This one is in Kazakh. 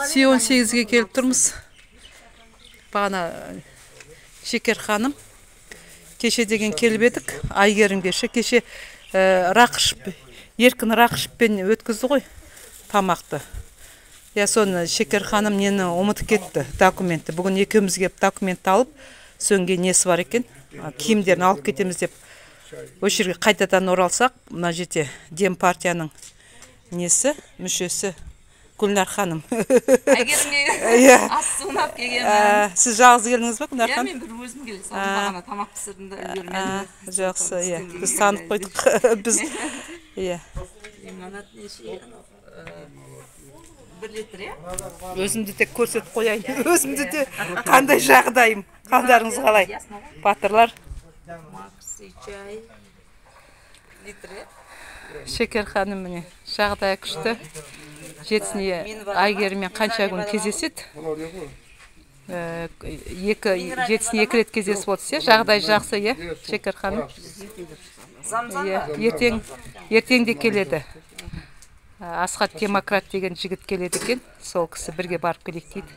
С 18-ге келіп тұрмыз. Бағана Шекер ханым кеше деген келіп едік Әйгерімге ше. Кеше Рақышев, Еркін Рақышевпен өткізді ғой тамақты. Иә, соны Шекер ханым нені ұмытып кетті, документті. Бүгін екеуміз келіп документті алып, содан кейін несі бар екен, киімдерін алып кетеміз деп осы жерге қайтадан оралсақ, мына жерде Демпартияның несі, мүшесі Гүлнар ханым. Әйгерімге ас суын алып келгенмін. Сіз жалғыз келдіңіз ба, Гүлнар Иә, ханым? мен бір өзім келе салдым. Бағана тамақ пісірдім да, үлгермедім. Жақсы, иә, біз танып қойдық біз, иә. Лимонад неше анау, 1 литр, иә? Өзімді де көрсетіп қояйын, өзімді де. Қандай жағдайым, қалдарыңыз қалай, Ясно ғой. батырлар? Макси чай литр, иә? Шекер ханым, міне, жағдайы күшті. Жетісіне Әйгеріммен қанша күн кездеседі? Екі жетісіне екі рет кездесіп отырсыз, иә? Жағдай жақсы, иә, Шекер ханым? Замзам Иә. ба? Ертең де келеді. Асхат Демократ деген жігіт келеді екен, сол кісі бірге барып келейік дейді.